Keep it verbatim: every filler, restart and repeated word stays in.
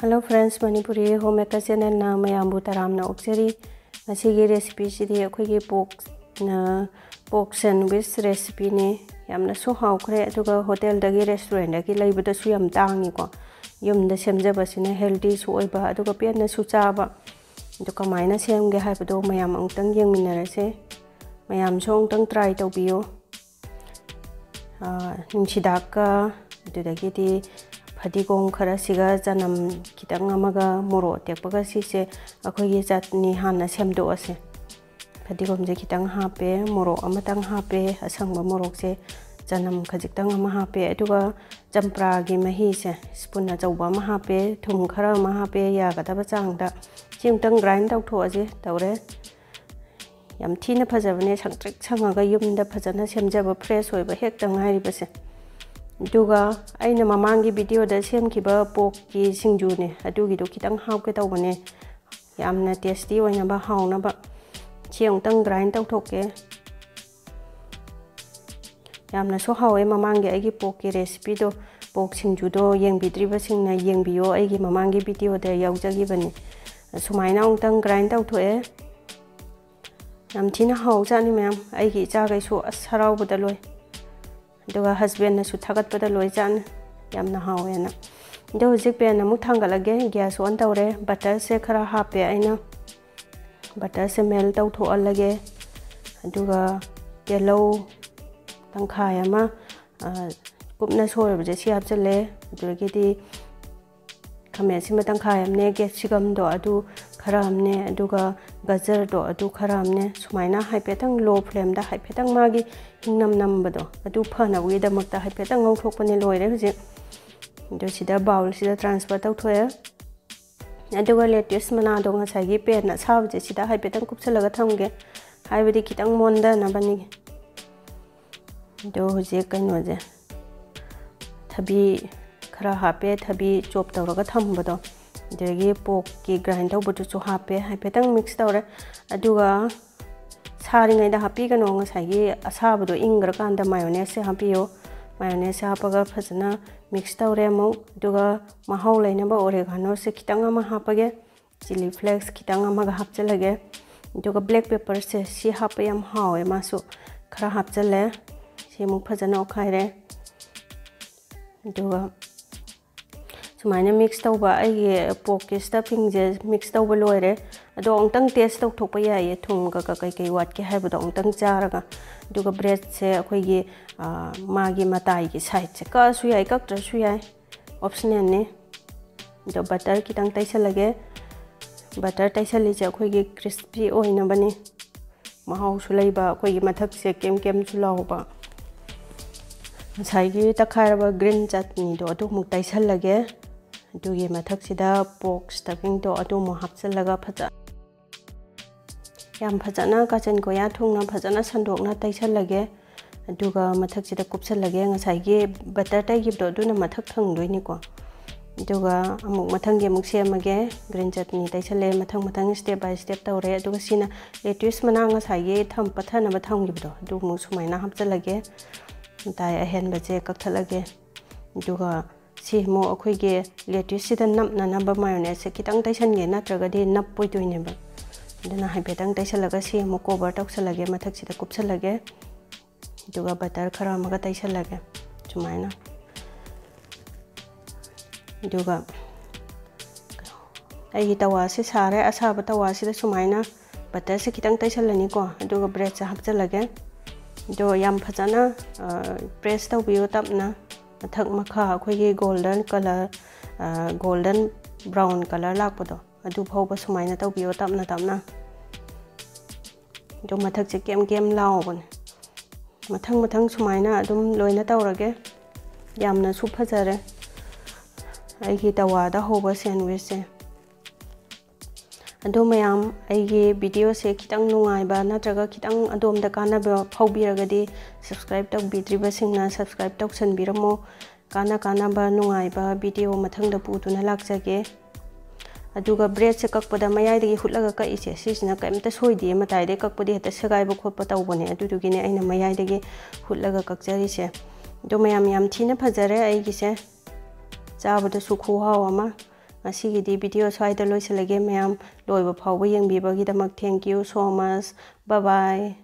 Hello friends, Manipuri Homemaker channelꯅ ꯃꯌꯥꯝꯕꯨ ꯇꯔꯥꯝꯅ ꯑꯣꯛꯆꯔꯤ꯫ ꯉꯁꯤꯒꯤ recipeꯁꯤꯗꯤ ꯑꯩꯈꯣꯏꯒꯤ pork, pork sandwich recipeꯅꯤ꯫ ꯌꯥꯝꯅꯁꯨ ꯍꯥꯎꯈ꯭ꯔꯦ, ꯑꯗꯨꯒ hotelꯗꯒꯤ, restaurantꯗꯒꯤ ꯂꯩꯕꯗꯁꯨ ꯌꯥꯝ ꯇꯥꯡꯉꯤꯀꯣ꯫ ꯌꯨꯝꯗ ꯁꯦꯝꯖꯕꯁꯤꯅ healthyꯁꯨ ꯑꯣꯏꯕ, ꯑꯗꯨꯒ ꯄꯦꯟꯅꯁꯨ ꯆꯥꯕ꯫ ꯑꯗꯨ ꯀꯃꯥꯏꯅ ꯁꯦꯝꯒꯦ ꯍꯥꯏꯕꯗꯣ ꯃꯌꯥꯝ ꯑꯃꯨꯛꯇꯪ ꯌꯦꯡꯃꯤꯟꯅꯔꯁꯦ꯫ ꯃꯌꯥꯝꯁꯨ ꯑꯃꯨꯛꯇꯪ try ꯇꯧꯕꯤꯌꯨ꯫ ꯅꯨꯡꯁꯤꯗꯥꯛꯀ, ꯑꯗꯨꯗꯒꯤꯗꯤ ꯐꯗꯤꯒꯣꯝ ꯈꯔꯁꯤꯒ, ꯆꯅꯝ ꯈꯤꯇꯪ ꯑꯃꯒ, ꯃꯣꯔꯣꯛ ꯑꯇꯦꯛꯄꯒ, ꯁꯤꯁꯦ ꯑꯩꯈꯣꯏꯒꯤ ꯆꯠꯅꯤ ꯍꯥꯟꯅ ꯁꯦꯝꯗꯣꯛꯑꯁꯦ꯫ ꯐꯗꯤꯒꯣꯝꯁꯦ ꯈꯤꯇꯪ ꯍꯥꯞꯄꯦ, ꯃꯣꯔꯣꯛ ꯑꯃꯇꯪ ꯍꯥꯞꯄꯦ, ꯑꯁꯪꯕ ꯃꯣꯔꯣꯛꯁꯦ, ꯆꯅꯝ ꯈꯖꯤꯛꯇꯪ ꯑꯃ ꯍꯥꯞꯄꯦ, ꯑꯗꯨꯒ ꯆꯝꯄ꯭ꯔꯥꯒꯤ ꯃꯍꯤꯁꯦ spoon ꯑꯆꯧꯕ ꯑꯃ ꯍꯥꯞꯄꯦ, ꯊꯨꯝ ꯈꯔ ꯑꯃ ꯍꯥꯞꯄꯦ, ꯌꯥꯒꯗꯕ ꯆꯥꯡꯗ꯫ ꯁꯤ ꯑꯃꯨꯛꯇꯪ grind ꯇꯧꯊꯣꯛꯑꯁꯦ꯫ ꯇꯧꯔꯦ꯫ ꯌꯥꯝ ꯊꯤꯅ ꯐꯖꯕꯅꯦ, ꯁꯪꯇ꯭ꯔꯤꯛ ꯁꯪꯉꯒ ꯌꯨꯝꯗ ꯐꯖꯅ ꯁꯦꯝꯖꯕ, fresh ꯑꯣꯏꯕ, ꯍꯦꯛꯇ ꯉꯥꯏꯔꯤꯕꯁꯦ꯫ ꯑꯗꯨꯒ ꯑꯩꯅ ꯃꯃꯥꯡꯒꯤ videoꯗ ꯁꯦꯝꯈꯤꯕ porkꯀꯤ ꯁꯤꯡꯖꯨꯅꯦ, ꯑꯗꯨꯒꯤꯗꯣ ꯈꯤꯇꯪ ꯍꯥꯞꯀꯦ ꯇꯧꯕꯅꯦ, ꯌꯥꯝꯅ tasty ꯑꯣꯏꯅꯕ, ꯍꯥꯎꯅꯕ꯫ ꯁꯤ ꯑꯃꯨꯛꯇꯪ grind ꯇꯧꯊꯣꯛꯀꯦ꯫ ꯌꯥꯝꯅꯁꯨ ꯍꯥꯎꯋꯦ ꯃꯃꯥꯡꯒꯤ ꯑꯩꯒꯤ porkꯀꯤ recipeꯗꯣ꯫ Pork ꯁꯤꯡꯖꯨꯗꯣ ꯌꯦꯡꯕꯤꯗ꯭ꯔꯤꯕꯁꯤꯡꯅ ꯌꯦꯡꯕꯤꯌꯣ, ꯑꯩꯒꯤ ꯃꯃꯥꯡꯒꯤ videoꯗ ꯌꯥꯎꯖꯈꯤꯕꯅꯤ꯫ ꯁꯨꯃꯥꯏꯅ ꯑꯃꯨꯛꯇꯪ grind ꯇꯧꯊꯣꯛꯑꯦ꯫ ꯌꯥꯝ ꯊꯤꯅ ꯍꯥꯎꯖꯥꯠꯅꯤ ꯃꯌꯥꯝ꯫ ꯑꯩꯒꯤ ꯏꯆꯥꯈꯩꯁꯨ ꯑꯁ ꯍꯔꯥꯎꯕꯗ ꯂꯣꯏ꯫ ꯑꯗꯨꯒ husbandꯅꯁꯨ ꯊꯥꯒꯠꯄꯗ ꯂꯣꯏ ꯆꯥꯅꯤ, ꯌꯥꯝꯅ ꯍꯥꯎꯋꯦꯅ꯫ ꯑꯗꯣ ꯍꯧꯖꯤꯛ pan ꯑꯃꯨꯛ ꯊꯥꯡꯒꯠꯂꯒꯦ, gas on ꯇꯧꯔꯦ꯫ Butterꯁꯦ ꯈꯔ ꯍꯥꯞꯄꯦ ꯑꯩꯅ꯫ Butterꯁꯦ melt ꯇꯧꯊꯣꯛꯍꯜꯂꯒꯦ꯫ ꯑꯗꯨꯒ ꯇꯤꯜꯍꯧ ꯇꯪꯈꯥꯏ ꯑꯃ, ꯑ, ꯀꯨꯞꯅ ꯁꯣꯏꯔꯕꯁꯦ ꯁꯤ ꯍꯥꯞꯆꯤꯜꯂꯦ꯫ ꯑꯗꯨꯗꯒꯤꯗꯤ ꯈꯥꯃꯦꯟ ꯑꯁꯤꯟꯕ ꯇꯪꯈꯥꯏ ꯑꯃꯅꯦ, capsicumꯗꯣ ꯑꯗꯨ ꯈꯔ ꯑꯃꯅꯦ, ꯑꯗꯨꯒ ꯒꯖꯔꯗꯣ ꯑꯗꯨ ꯈꯔ ꯑꯃꯅꯦ꯫ ꯁꯨꯃꯥꯏꯅ ꯍꯥꯏꯐꯦꯠꯇꯪ low flameꯗ ꯍꯥꯏꯐꯦꯠꯇꯪ ꯃꯥꯒꯤ ꯍꯤꯡꯅꯝ ꯅꯝꯕꯗꯣ ꯑꯗꯨ ꯐꯅꯕꯒꯤꯗꯃꯛꯇ ꯍꯥꯏꯐꯦꯠꯇꯪ ꯉꯧꯊꯣꯛꯄꯅꯦ꯫ ꯂꯣꯏꯔꯦ ꯍꯧꯖꯤꯛ꯫ ꯑꯗꯨ ꯁꯤꯗ bowlꯁꯤꯗ transfer ꯇꯧꯊꯣꯛꯑꯦ꯫ ꯑꯗꯨꯒ lettuce ꯃꯅꯥꯗꯣ ꯉꯁꯥꯏꯒꯤ pan ꯑꯁꯥꯕꯁꯦ ꯁꯤꯗ ꯍꯥꯏꯐꯦꯠꯇꯪ ꯀꯨꯞꯁꯜꯂꯒ ꯊꯝꯒꯦ, ꯍꯥꯏꯕꯗꯤ ꯈꯤꯇꯪ ꯃꯣꯟꯊꯅꯕꯅꯤ꯫ ꯑꯗꯣ ꯍꯧꯖꯤꯛ ꯀꯩꯅꯣꯁꯦ, ꯊꯕꯤ ꯈꯔ ꯍꯥꯞꯄꯦ, ꯊꯕꯤ chop ꯇꯧꯔꯒ ꯊꯝꯕꯗꯣ, ꯑꯗꯒꯤ porkꯀꯤ grind ꯇꯧꯕꯗꯨꯁꯨ ꯍꯥꯞꯄꯦ, ꯍꯥꯏꯐꯦꯠꯇꯪ mix ꯇꯧꯔꯦ꯫ ꯑꯗꯨꯒ ꯁꯥꯔꯤꯉꯩꯗ ꯍꯥꯞꯄꯤꯒꯅꯣ, ꯉꯁꯥꯏꯒꯤ ꯑꯁꯥꯕꯗꯣ ꯏꯪꯈ꯭ꯔꯀꯥꯟꯗ mayonnaiseꯁꯦ ꯍꯥꯞꯄꯤꯌꯣ꯫ Mayonnaise ꯍꯥꯞꯄꯒ ꯐꯖꯅ mix ꯇꯧꯔꯦ ꯑꯃꯨꯛ꯫ ꯑꯗꯨꯒ ꯃꯍꯥꯎ ꯂꯩꯅꯕ oreganoꯁꯦ ꯈꯤꯇꯪ ꯑꯃ ꯍꯥꯞꯄꯒꯦ, chilli flakes ꯈꯤꯇꯪ ꯑꯃꯒ ꯍꯥꯞꯆꯤꯜꯂꯒꯦ꯫ ꯑꯗꯨꯒ black pepperꯁꯦ ꯁꯤ ꯍꯥꯞꯄ ꯌꯥꯝ ꯍꯥꯎꯋꯦ, ꯃꯥꯁꯨ ꯈꯔ ꯍꯥꯞꯆꯤꯜꯂꯦ꯫ ꯁꯤ ꯑꯃꯨꯛ ꯐꯖꯅ ꯑꯣꯠꯈꯥꯏꯔꯦ꯫ ꯑꯗꯨꯒ ꯁꯨꯃꯥꯏꯅ mix ꯇꯧꯕ, ꯑꯩꯒꯤ porkꯀꯤ stuffingꯁꯦ mix ꯇꯧꯕ ꯂꯣꯏꯔꯦ꯫ ꯑꯗꯣ ꯑꯃꯨꯛꯇꯪ taste ꯇꯧꯊꯣꯛꯄ ꯌꯥꯏꯌꯦ, ꯊꯨꯝꯒ ꯀ-, ꯀꯩꯀꯩ ꯋꯥꯠꯀꯦ ꯍꯥꯏꯕꯗꯣ ꯑꯃꯨꯛꯇꯪ ꯆꯥꯔꯒ꯫ ꯑꯗꯨꯒ breadꯁꯦ ꯑꯩꯈꯣꯏꯒꯤ, ꯑ, ꯃꯥꯒꯤ ꯃꯇꯥꯏꯒꯤ sideꯁꯦ ꯀꯛꯑꯁꯨ ꯌꯥꯏ, ꯀꯛꯇ꯭ꯔꯁꯨ ꯌꯥꯏ, optionalꯅꯤ꯫ ꯑꯗꯣ butter ꯈꯤꯇꯪ ꯇꯩꯁꯜꯂꯒꯦ꯫ Butter ꯇꯩꯁꯜꯂꯤꯁꯦ ꯑꯩꯈꯣꯏꯒꯤ crispy ꯑꯣꯏꯅꯕꯅꯤ꯫ ꯃꯍꯥꯎꯁꯨ ꯂꯩꯕ, ꯑꯩꯈꯣꯏꯒꯤ ꯃꯊꯛꯁꯦ ꯀꯦꯝ ꯀꯦꯝꯁꯨ ꯂꯥꯎꯕ꯫ ꯉꯁꯥꯏꯒꯤ ꯇꯛꯈꯥꯏꯔꯕ green chutneyꯗꯣ ꯑꯗꯨ ꯑꯃꯨꯛ ꯇꯩꯁꯜꯂꯒꯦ꯫ ꯑꯗꯨꯒꯤ ꯃꯊꯛꯁꯤꯗ pork stuffingꯗꯣ ꯑꯗꯨ ꯑꯃꯨꯛ ꯍꯥꯞꯆꯤꯜꯂꯒ ꯐꯖ-, ꯌꯥꯝ ꯐꯖꯅ ꯀꯥꯆꯤꯟ ꯀꯣꯌꯥ ꯊꯨꯡꯅ ꯐꯖꯅ ꯁꯟꯗꯣꯛꯅ ꯇꯩꯁꯜꯂꯒꯦ꯫ ꯑꯗꯨꯒ ꯃꯊꯛꯁꯤꯗ ꯀꯨꯞꯁꯜꯂꯒꯦ꯫ ꯉꯁꯥꯏꯒꯤ butter ꯇꯩꯈꯤꯕꯗꯣ ꯑꯗꯨꯅ ꯃꯊꯛ ꯊꯪꯗꯣꯏꯅꯤꯀꯣ꯫ ꯑꯗꯨꯒ ꯑꯃꯨꯛ ꯃꯊꯪꯒꯤ ꯑꯃꯨꯛ ꯁꯦꯝꯃꯒꯦ꯫ Green chutney ꯇꯩꯁꯜꯂꯦ, ꯃꯊꯪ ꯃꯊꯪ step by step ꯇꯧꯔꯦ꯫ ꯑꯗꯨꯒ ꯁꯤꯅ lettuce ꯃꯅꯥ ꯉꯁꯥꯏꯒꯤ ꯊꯝ-, ꯄꯠꯊꯅꯕ ꯊꯝꯈꯤꯕꯗꯣ ꯑꯗꯨ ꯑꯃꯨꯛ ꯁꯨꯃꯥꯏꯅ ꯍꯥꯞꯆꯤꯜꯂꯒꯦ꯫ ꯃꯇꯥꯏ ꯑꯍꯦꯟꯕꯁꯦ ꯀꯛꯊꯠꯂꯒꯦ꯫ ꯑꯗꯨꯒ ꯁꯤ ꯑꯃꯨꯛ ꯑꯩꯈꯣꯏꯒꯤ lettuceꯁꯤꯗ ꯅꯞꯅꯅꯕ mayonnaiseꯁꯦ ꯈꯤꯇꯪ ꯇꯩꯁꯟꯒꯦ, ꯅꯠꯇ꯭ꯔꯒꯗꯤ ꯅꯞꯄꯣꯏꯗꯣꯏꯅꯦꯕ꯫ ꯑꯗꯨꯅ ꯍꯥꯏꯐꯦꯠꯇꯪ ꯇꯩꯁꯜꯂꯒ ꯁꯤ ꯑꯃꯨꯛ cover ꯇꯧꯁꯜꯂꯒꯦ, ꯃꯊꯛꯁꯤꯗ ꯀꯨꯞꯁꯜꯂꯒꯦ꯫ ꯑꯗꯨꯒ butter ꯈꯔ ꯑꯃꯒ ꯇꯩꯁꯜꯂꯒꯦ ꯁꯨꯃꯥꯏꯅ꯫ ꯑꯗꯨꯒ ꯑꯩꯒꯤ ꯇꯋꯥꯁꯦ ꯁꯥꯔꯦ꯫ ꯑꯁꯥꯕ ꯇꯋꯥꯁꯤꯗ ꯁꯨꯃꯥꯏꯅ butterꯁꯦ ꯈꯤꯇꯪ ꯇꯩꯁꯜꯂꯅꯤꯀꯣ꯫ ꯑꯗꯨꯒ breadꯁꯦ ꯍꯥꯞꯆꯜꯂꯒꯦ꯫ ꯑꯗꯣ ꯌꯥꯝ ꯐꯖꯅ, ꯑ, press ꯇꯧꯕꯤꯌꯨ ꯇꯞꯅ꯫ ꯃꯊꯛ ꯃꯈꯥ ꯑꯩꯈꯣꯏꯒꯤ golden colour, ꯑ, golden brown colour ꯂꯥꯛꯄꯗꯣ ꯑꯗꯨ ꯐꯥꯎꯕ ꯁꯨꯃꯥꯏꯅ ꯇꯧꯕꯤꯌꯣ ꯇꯞꯅ ꯇꯞꯅ꯫ ꯑꯗꯣ ꯃꯊꯛꯁꯦ ꯀꯦꯝ ꯀꯦꯝ ꯂꯥꯎꯕꯅꯦ꯫ ꯃꯊꯪ ꯃꯊꯪ ꯁꯨꯃꯥꯏꯅ ꯑꯗꯨꯝ ꯂꯣꯏꯅ ꯇꯧꯔꯒꯦ꯫ ꯌꯥꯝꯅꯁꯨ ꯐꯖꯔꯦ ꯑꯩꯒꯤ ꯇꯋꯥꯗ ꯍꯧꯕ sandwichꯁꯦ꯫ ꯑꯗꯣ ꯃꯌꯥꯝ, ꯑꯩꯒꯤ videoꯁꯦ ꯈꯤꯇꯪ ꯅꯨꯡꯉꯥꯏꯕ ꯅꯠꯇ꯭ꯔꯒ ꯈꯤꯇꯪ ꯑꯗꯣꯝꯗ ꯀꯥꯟꯅꯕ ꯐꯥꯎꯕꯤꯔꯒꯗꯤ subscribe ꯇꯧꯕꯤꯗ꯭ꯔꯤꯕꯁꯤꯡꯅ subscribe ꯇꯧꯁꯟꯕꯤꯔꯝꯃꯣ꯫ ꯀꯥꯟꯅ ꯀꯥꯟꯅꯕ ꯅꯨꯡꯉꯥꯏꯕ video ꯃꯊꯪꯗ ꯄꯨꯗꯨꯅ ꯂꯥꯛꯆꯒꯦ꯫ ꯑꯗꯨꯒ breadꯁꯦ ꯀꯛꯄꯗ ꯃꯌꯥꯏꯗꯒꯤ ꯍꯨꯠꯂꯒ ꯀꯛꯏꯁꯦ, ꯁꯤꯁꯤꯅ ꯀꯩꯝꯇ ꯁꯣꯏꯗꯦ꯫ ꯃꯇꯥꯏꯗꯒꯤ ꯀꯛꯄꯗꯤ ꯍꯦꯛꯇ ꯁꯦꯒꯥꯏꯕ ꯈꯣꯠꯄ ꯇꯧꯕꯅꯦ, ꯑꯗꯨꯗꯨꯒꯤꯅꯦ ꯑꯩꯅ ꯃꯌꯥꯏꯗꯒꯤ ꯍꯨꯠꯂꯒ ꯀꯛꯆꯔꯤꯁꯦ꯫ ꯑꯗꯣ ꯃꯌꯥꯝ, ꯌꯥꯝ ꯊꯤꯅ ꯐꯖꯔꯦ ꯑꯩꯒꯤꯁꯦ, ꯆꯥꯕꯗꯁꯨ ꯈꯨꯍꯥꯎ ꯑꯃ꯫ ꯉꯁꯤꯒꯤꯗꯤ video ꯁ꯭ꯋꯥꯏꯗ ꯂꯣꯏꯁꯤꯜꯂꯒꯦ꯫ ꯃꯌꯥꯝ ꯂꯣꯏꯕ ꯐꯥꯎꯕ ꯌꯦꯡꯕꯤꯕꯒꯤꯗꯃꯛ thank you so much. Bye bye.